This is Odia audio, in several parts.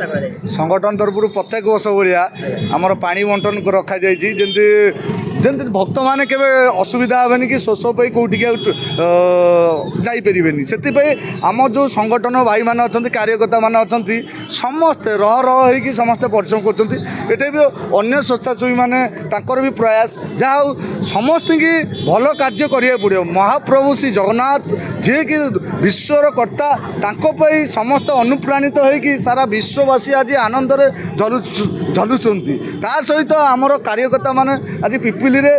ବ୍ୟବସ୍ଥା କରାଯାଇଛି? ସଂଗଠନ ତରଫରୁ ପ୍ରତ୍ୟେକ ବର୍ଷ ଭଳିଆ ଆମର ପାଣି ବଣ୍ଟନ ରଖାଯାଇଛି, ଯେମିତି ଯେମିତି ଭକ୍ତମାନେ କେବେ ଅସୁବିଧା ହେବେନି କି ଶୋଷ ପାଇଁ କେଉଁଠିକି ଆଉ ଯାଇପାରିବେନି। ସେଥିପାଇଁ ଆମ ଯେଉଁ ସଂଗଠନ ଭାଇମାନେ ଅଛନ୍ତି, କାର୍ଯ୍ୟକର୍ତ୍ତାମାନେ ଅଛନ୍ତି, ସମସ୍ତେ ରହ ରହ ହେଇକି ସମସ୍ତେ ପରିଶ୍ରମ କରୁଛନ୍ତି। ଏଠି ବି ଅନ୍ୟ ସ୍ୱେଚ୍ଛାସେବୀମାନେ ତାଙ୍କର ବି ପ୍ରୟାସ। ଯାହା ହଉ, ସମସ୍ତଙ୍କୁ ଭଲ କାର୍ଯ୍ୟ କରିବାକୁ ପଡ଼ିବ। ମହାପ୍ରଭୁ ଶ୍ରୀ ଜଗନ୍ନାଥ ଯିଏକି ବିଶ୍ୱର କର୍ତ୍ତା, ତାଙ୍କ ପାଇଁ ସମସ୍ତେ ଅନୁପ୍ରାଣିତ ହେଇକି ସାରା ବିଶ୍ୱବାସୀ ଆଜି ଆନନ୍ଦରେ ଝଲୁଛନ୍ତି। ତା ସହିତ ଆମର କାର୍ଯ୍ୟକର୍ତ୍ତାମାନେ ଆଜି ପିପିଲିରେ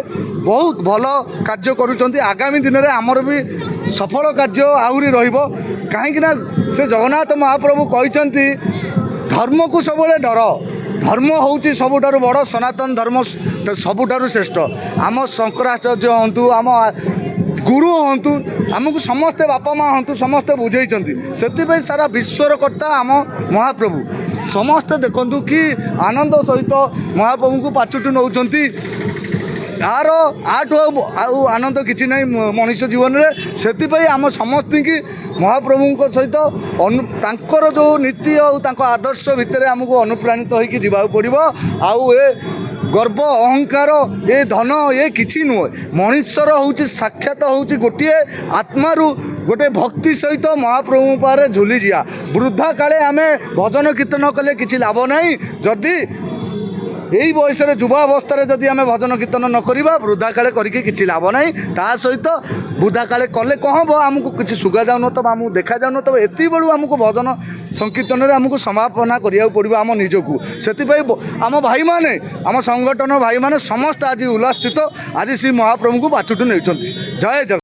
ବହୁତ ଭଲ କାର୍ଯ୍ୟ କରୁଛନ୍ତି। ଆଗାମୀ ଦିନରେ ଆମର ବି ସଫଳ କାର୍ଯ୍ୟ ଆହୁରି ରହିବ, କାହିଁକିନା ସେ ଜଗନ୍ନାଥ ମହାପ୍ରଭୁ କହିଛନ୍ତି, ଧର୍ମକୁ ସବୁବେଳେ ଡର। ଧର୍ମ ହେଉଛି ସବୁଠାରୁ ବଡ଼, ସନାତନ ଧର୍ମ ସବୁଠାରୁ ଶ୍ରେଷ୍ଠ। ଆମ ଶଙ୍କରାଚାର୍ଯ୍ୟ ହୁଅନ୍ତୁ, ଆମ ଗୁରୁ ହୁଅନ୍ତୁ, ଆମକୁ ସମସ୍ତେ ବାପା ମା ହୁଅନ୍ତୁ, ସମସ୍ତେ ବୁଝେଇଛନ୍ତି। ସେଥିପାଇଁ ସାରା ବିଶ୍ୱର କର୍ତ୍ତା ଆମ ମହାପ୍ରଭୁ। ସମସ୍ତେ ଦେଖନ୍ତୁ କି ଆନନ୍ଦ ସହିତ ମହାପ୍ରଭୁଙ୍କୁ ପାଛୋଟି ନେଉଛନ୍ତି। ଏହାର ଆଠୁ ଆଉ ଆନନ୍ଦ କିଛି ନାହିଁ ମଣିଷ ଜୀବନରେ। ସେଥିପାଇଁ ଆମ ସମସ୍ତଙ୍କୁ ମହାପ୍ରଭୁଙ୍କ ସହିତ ତାଙ୍କର ଯେଉଁ ନୀତି ଆଉ ତାଙ୍କ ଆଦର୍ଶ ଭିତରେ ଆମକୁ ଅନୁପ୍ରାଣିତ ହେଇକି ଯିବାକୁ ପଡ଼ିବ। ଆଉ ଏ ଗର୍ବ, ଅହଙ୍କାର, ଏ ଧନ, ଏ କିଛି ନୁହେଁ। ମଣିଷର ହେଉଛି ସାକ୍ଷାତ ହେଉଛି ଗୋଟିଏ ଆତ୍ମାରୁ ଗୋଟେ ଭକ୍ତି ସହିତ ମହାପ୍ରଭୁଙ୍କ ପାଖରେ ଝୁଲିଯିବା। ବୃଦ୍ଧା କାଳେ ଆମେ ଭଜନ କୀର୍ତ୍ତନ କଲେ କିଛି ଲାଭ ନାହିଁ। ଯଦି ଏଇ ବୟସରେ, ଯୁବା ଅବସ୍ଥାରେ ଯଦି ଆମେ ଭଜନ କୀର୍ତ୍ତନ ନ କରିବା, ବୃଦ୍ଧା କାଳେ କରିକି କିଛି ଲାଭ ନାହିଁ। ତା ସହିତ ବୃଦ୍ଧା କାଳେ କଲେ କ'ଣ ହେବ? ଆମକୁ କିଛି ଶୁଗା ଯାଉନଥିବ, ଆମକୁ ଦେଖାଯାଉନଥିବ। ଏତିକି ବେଳୁ ଆମକୁ ଭଜନ ସଂକୀର୍ତ୍ତନରେ ଆମକୁ ସମାପନା କରିବାକୁ ପଡ଼ିବ ଆମ ନିଜକୁ। ସେଥିପାଇଁ ଆମ ଭାଇମାନେ, ଆମ ସଂଗଠନ ଭାଇମାନେ ସମସ୍ତେ ଆଜି ଉଲ୍ଲାସିତ। ଆଜି ଶ୍ରୀ ମହାପ୍ରଭୁଙ୍କୁ ପାଛୋଟି ନେଉଛନ୍ତି। ଜୟ ଜଗନ୍ନାଥ।